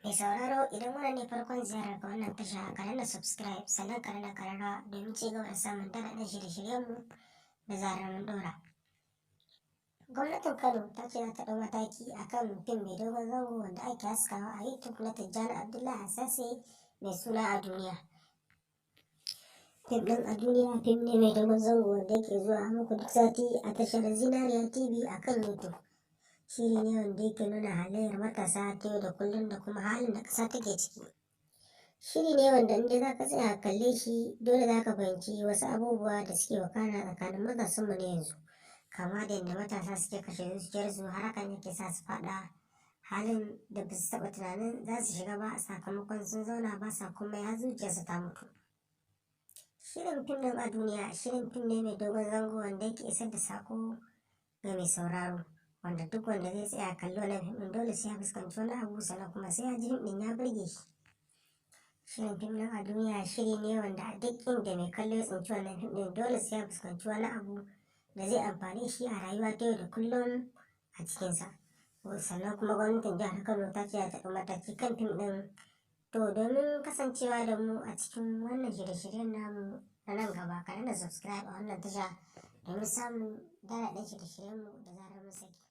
Mai sauraro, idan wannan ne farkon ziyarar ka wannan tasha, ka danna subscribe, sannan ka danna kararrawa domin ci gaba da samun daɗaɗɗen shirye-shiryenmu da zarar mun ɗora. Gwamnatin Kano ta ce za ta ɗau mataki a kan fim mai dogon zango wanda ake haskawa a YouTube na Tijjani Abdullahi Asase mai suna A Duniya. Fim ɗin A Duniya fim ne mai dogon zango wanda yake zuwa muku duk sati a tashar Zinariya TV a kan YouTube. Shiri ne wanda yake nuna halayyar matasa ta yau da kullum da kuma halin da ƙasa take ciki. Shiri ne wanda in dai za ka tsaya ka kalle shi, dole za ka fahimci wasu abubuwa da suke wakana tsakanin matasanmu na yanzu. Kama da yadda matasa suke kashe zuciyarsu har hakan yake sa su faɗa halin da ba su taɓa tunanin za su shiga ba, sakamakon sun zauna ba sa komai har zuciyarsu ta mutu. Shirin fim ɗin A Duniya shirin fim ne mai dogon zango wanda yake isar da saƙo ga mai sauraro. Wanda duk wanda zai tsaya kalli wannan fim ɗin, dole sai ya fuskanci wani abu, sannan kuma sai ya ji fim ɗin ya burge shi. Shirin fim ɗin A Duniya shiri ne wanda a duk inda mai kallo ya tsinci wannan fim ɗin, dole sai ya fuskanci wani abu da zai amfane shi a rayuwa ta yau da kullum a cikinsa. Sannan kuma gwamnatin jihar Kano ta ce za ta ɗau mataki kan fim ɗin. To, domin kasancewa da mu a cikin wannan shirye-shiryen namu na nan gaba, ka danna subscribe a wannan tasha domin samun daɗaɗɗen shirye-shiryenmu da zarar mun saki.